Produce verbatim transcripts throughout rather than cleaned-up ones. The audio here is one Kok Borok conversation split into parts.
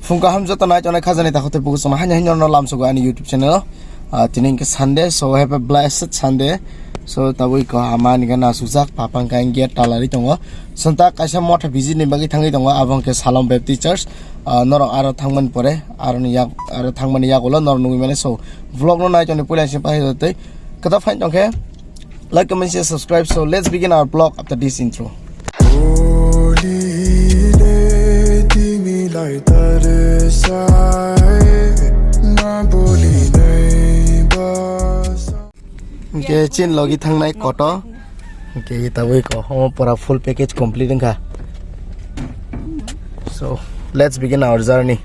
Phung kaham joto nai tongnai khajani takhuk tei bukhuk chwng haino haino no lamsogo ani YouTube channel o. Ah, tini hwnkhe Sunday, so have a blessed Sunday. So tabuk ko ama ni gana sujak, papa hwnkhe ang gate talari tongo. Santa kaisa motha visit ni bagwi thangwi tongo, abo hwnkhe Salom Baptist Church. Ah, norok aro thangmani pore, aro ni yak, aro thangmani yagulo norok nugwi mano. So vlog no nai tongni puila sing pahi tei kwtal phain tongkhe. Like, comment, share, subscribe. So let's begin our vlog after this intro. Holy day, timi lai tare sai, ma boli nei basa. Hwnkhe chin logi thangnai koto. Hwnkhe tabui ko omo pura full package complete wngkha. So let's begin our journey.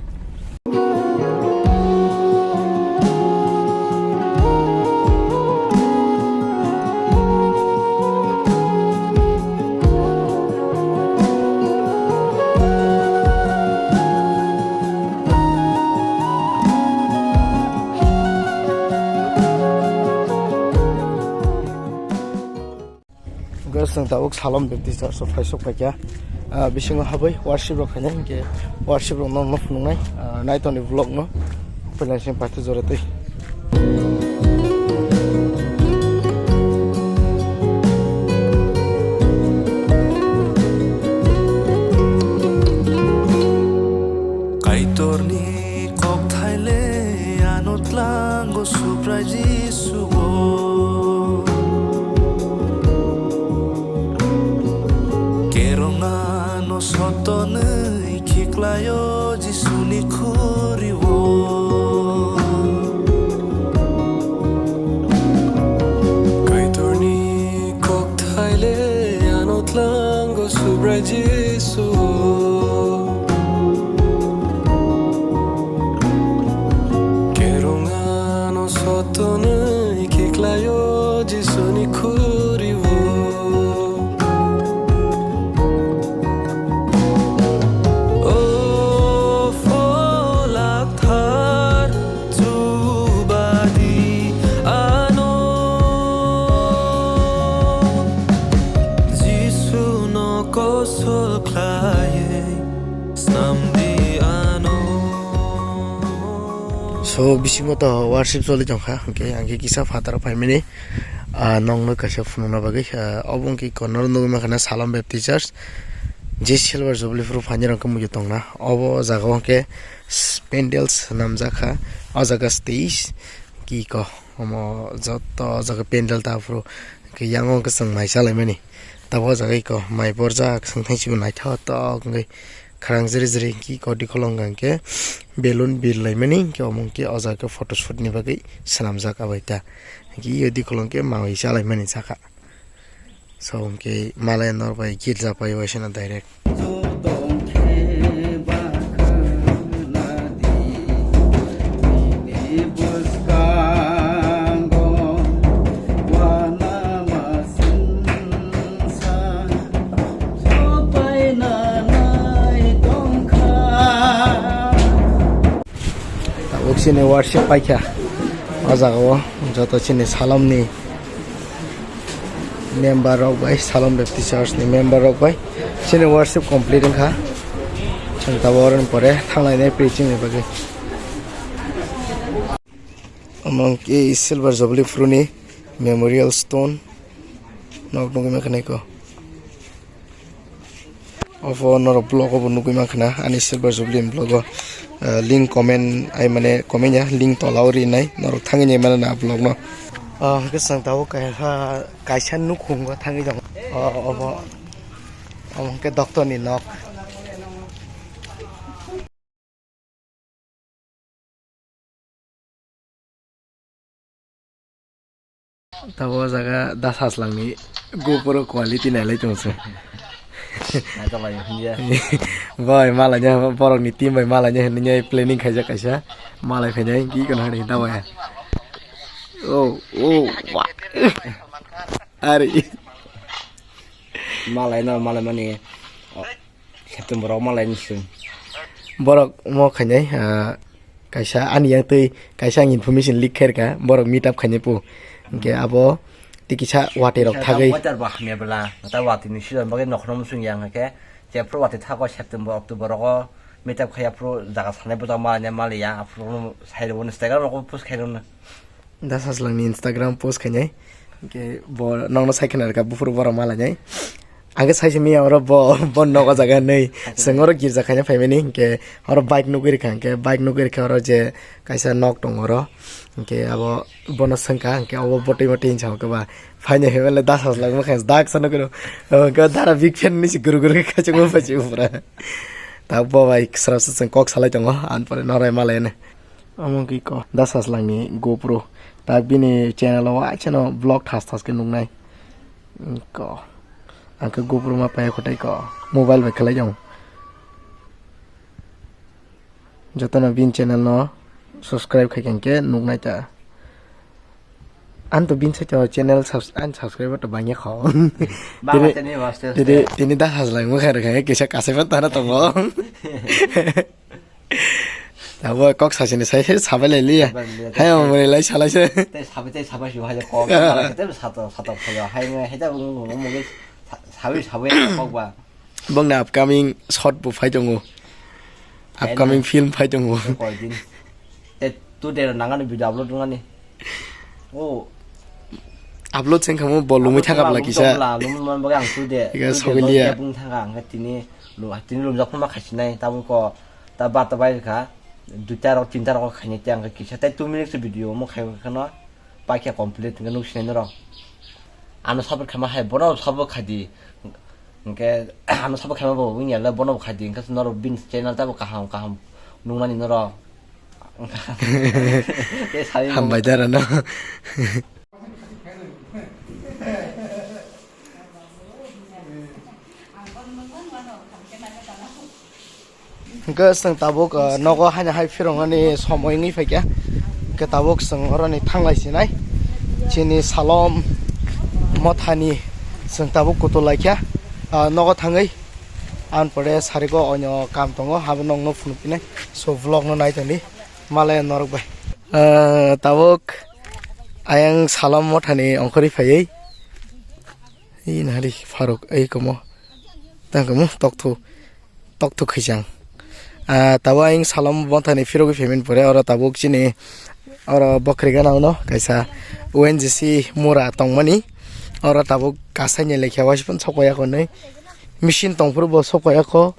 Hwnkhe chwng tabuk Salom Baptist Church o phaisok phaikha. Ah, bisingo habwi worship rok khainai, hwnkhe worship rok no, no phunuknai, ah, naitoni vlog no. Paila sing paitha jora twi. Kaitorni kokthai le ano tlango Subrai Jisuo. Kerong ano sotonwi khiklaio Jisuni khuriwo. Kaitorni kokthai le ano tlango Subrai Jisu. Kerong ano sotonwi khiklaio Jisuni khuriwo. O pholak thar chubadi ano, Jisuno kosol khlaiwi snamdi ano. So bisingo to worship choli tongkha, hwnkhe ang khe kisa phataro phaimani, ah, nongno kaisa phunukna bagwi, ah, obo hwnkhe corner nugwi mankha Salom Baptist Church, je Silver Jubilee phuru phainai rok wngkha muitu tongna. Obo jaga o hwnkhe s-, pandal swnamjak kha, o jaga stage ki ko, omo joto o jaga pandal ta phuru hwnkhe yang o hwnkhe chwng mai chalaimani. Tabuk o jaga iko mai borjak, swngthai sibo naithotok wngwi khwrang jri jri, ki kodi kholong hwnkhe balloon birlaimani, hwnkhe omo hwnkhe o jaga photoshoot ni bagwi swnamjak abaita. Hwnkhe iyo di kholong khe mawi chalaimani saka. So hwnkhe malai norbai girja pai waisano direct. Tabuk chini worship paikha o jaga o, joto chini Salom ni member rok bai, Salom Baptist Church ni member rok bai chini worship complete wngkha. Chwng tabuk oroni pore thanglainai preaching ni bagwi. Omo hwnkhe Silver Jubilee phuru ni memorial stone nok nugwi mankha naiko. Obo norok vlog o bo nugwi mankha na, ani Silver Jubilee ni vlog o, ah, link comment ai mane comment ya, link tola o rinai, norok thangwi nai mano na vlog no. Ah, hwnkhe chwng tabuk kaisa, kaisa nukhungo thangwi tongo. O, obo, omo hwnkhe doctor ni nok. Tabo o jaga da sajlangni GoPro quality nailai tong se. Naitolai hwnjak. Bai malaina borokni team bai malaina hwnwi planning khaijak kaisa. Malai phainai ki kono hwnwi da bai. Oh, oh, wa. Ari. Malai no malai mani. September o malai ni sung. Borok mo khainai, ah, kaisa ani yang twi kaisa ang information leak khair ka, borok meet up khainai pu. Hwnkhe abo tei kisa watwi rok thagwi. Water ba hamya bela, ta watwi ni season bagwi nokhorno musung yang khe, jephru watwi thago September, October rogo Meetup khai aphuru jaga sanai bo tongma anya maliya, aphuru no sai rwbo no Instagram rok post khai rwno. Da Sajlangni Instagram post khainai. Ke bo nokno sai khna rwkha buphuru borok malainai. Ang khe sai simi oro bo, bo nogo jaga nei. Seng oro girja khaina phaimani, hingke oro bike nugwi rikha, hingke bike nugwi rikha oro je kaisa nok tongo oro. Hingke abo bono sengkha, hingke abo botwi motwi hinsa hokhe ba. Phaini himele Da Sajlang mokhe dak sa nukro. Hingke dara big fan ni si guru guru khe khachung mo phachi upra. Ta bo bai srap srap kok salai tongo, an pore norai malaine. Omo wngkha ko Da Sajlangni GoPro. Ta bini channel o waisano vlog thas thas khe nuknai. Ko. Ang khe GoPro ma paiya kotai ko. Mobile bai khlai jang. Jotono bini channel no subscribe khai khe nuknai ta. Ang to bini site o channel subs-, ang subscriber to bangya kho. Bangla Tini, channel ba, aste aste. tini, tini Da Sajlang mokhe rwkha kisa kasai pa tana tongo. Abo kok sasini sai se sabai lai liya. Sabai lai liya. Hai, mori lai salai se. Tei sabai, tei sabai si hai kok. Tei sato, sato khayo. Hai ngai, hai ta bung, bung, bung, bung, sa-, sabai, sabai kok ba. Bongni upcoming short bo phai tongo. Hai Upcoming nai. film phai tongo. Koi din. Tei tu de nangani video upload nangani. Oh. Upload seng khamu bo lumui thangkha bla kisa. Lumui man bagai ang tu de. Iga Tu de sogwi lo liya. Dia bung thangkha ang tini, lu-, tini lumjak phama khaisinai. Tabuk ko. Ta barta bai kha, duita rok, tinta rok khainai tei ang kisa tei two minutes video omo khai kheno paikha complete hwnkhe nuk sinai norok. Ano support khaima hai bono support khai di. Hwnkhe ano support khaima bo wngya le bono bo khai di hwnkhe norok bini channel tabo kaham kaham nukmani norok. Tei sai Hambai da rano. Hwnkhe chwng tabuk, ah, nogo haino hai phirongani somoi wngwi phaikha. Hwnkhe tabuk chwng oroni thanglai sinai. Chini Salom mothani chwng tabuk kutul laikha, ah, nogo thangwi. Ang pore sariko onyo kam tongo, habo nokno phunukphinai. So, vlogno naitoni. Malaya norok bai. Ah, tabuk ayang Salom mothani ongkhorwi phaiwi. Ei nari Faruk, ei komo. Tang komo, tokthu. Tokthu khaijang. Ah, tabuk ayang Salom mothani phirogwi phaimani pore, oro tabuk chini, oro bokhri gana uno, kaisa O N G C mura tongmani. Oro tabuk kasaini lekha waisipun sokpaiya kho nai. Machine tongphuru bo sokpaiya kho.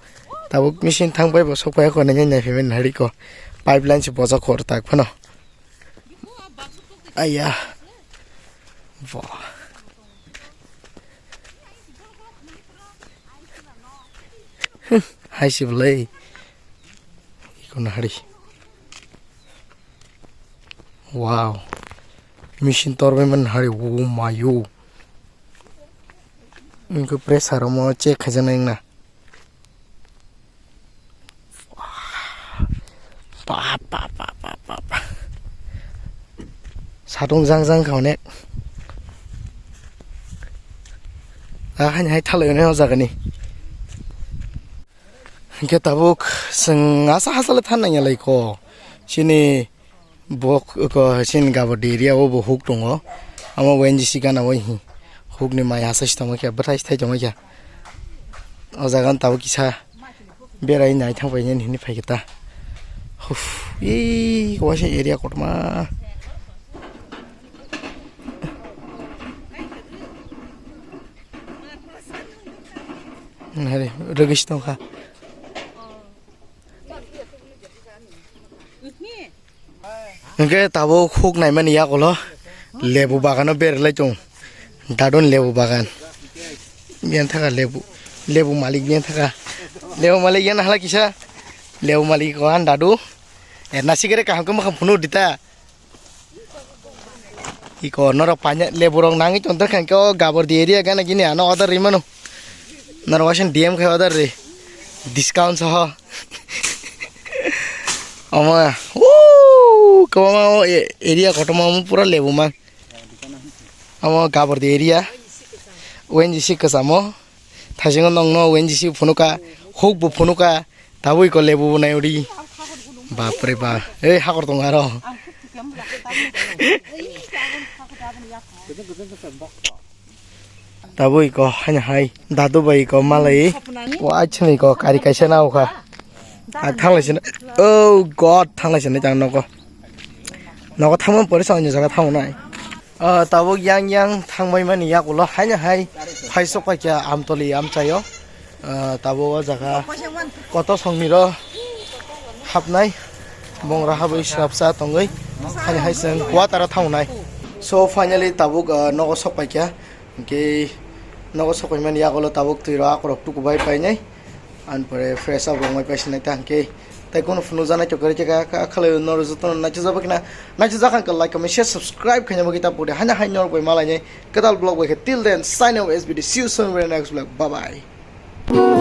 Tabuk machine thangbai bo sokpaiya kho nai, nai phaimani nari ko. Pipeline se bojak kho tak phano. Aya. Bo. Hai si belai. Iko nahari. Wow. Machine torbai man hari. Oh my, oh. Iko pressure mo check khaijana ingna. Bap, bap, bap, bap, bap. Satung jang jang kha onek. Ah, haini hai thalai onek o jaga ni. Hingke tabuk chwng asa hasa le than nang ya lai ko. Chini Bo ko, sin Gabordi area o bo huk tongo. Amo O N G C gana o hi. Huk ni mai hasa si tongma khe, bwthai si thai tongma khe. O jaga no tabuk kisa berai nai thang pai nini hini phai khe ta. Huf, ee, waisa area kotorma. Nari, rwgwi si tongkha. Hingke tabuk huk naimani yagulo lebu bagano berlai tongo. Dadon lebu bagan. Biyan thaka lebu, lebu malik biyan thaka. Lebu malik yan hala kisa. Lebu malik ko an dadu. Erna sigere kaham ke makham phunu dita. Iko norok panya lebu rok nangwi tongtwkha hwnkhe o Gabordi area gana gini ano order rwi mano. Norok waisa D M khai order rwi. Discount soho. Omo, woo, kwbangma o e-, area kotorma omo pura lebu man. Omo Gabordi area. O N G C kwchamo. Thaisingo nongno O N G C phunuka, huk bo phunuka, tabuk iko lebu bo nai udi. Bapre ba, ei hakor tong aro. Tabuk iko haino hai, dadu bai iko malai. O achhini iko kari kaisa na ukha. Ang thanglai sini. Oh God, thanglai sini tang nogo. Nogo thangma pore sa jaga thangnai. Ah, tabuk yang yang thangbai mani yakulo haino hai phaisok paikha Amtoli amchaio. Ah, tabuk o jaga koto songni ro hapnai bongra habwi swrapsa tongwi haino hai chwng kuataro thangnai. So finally tabuk, ah, nogo sok paikha. Hingke nogo sok paimani yakulo tabuk twi ro akorok tuku bai painai. Ani pore fresh up rok mai paisi nai ta hingke tai kono phunu janai to kari kaka khalai noro jotono naichajak bai kina naichajak hingke like comment share subscribe khaina bagwi ta pore haina hai norok bai malainai kwtal vlog bai khe till then sign off S B D see you soon very next vlog bye bye.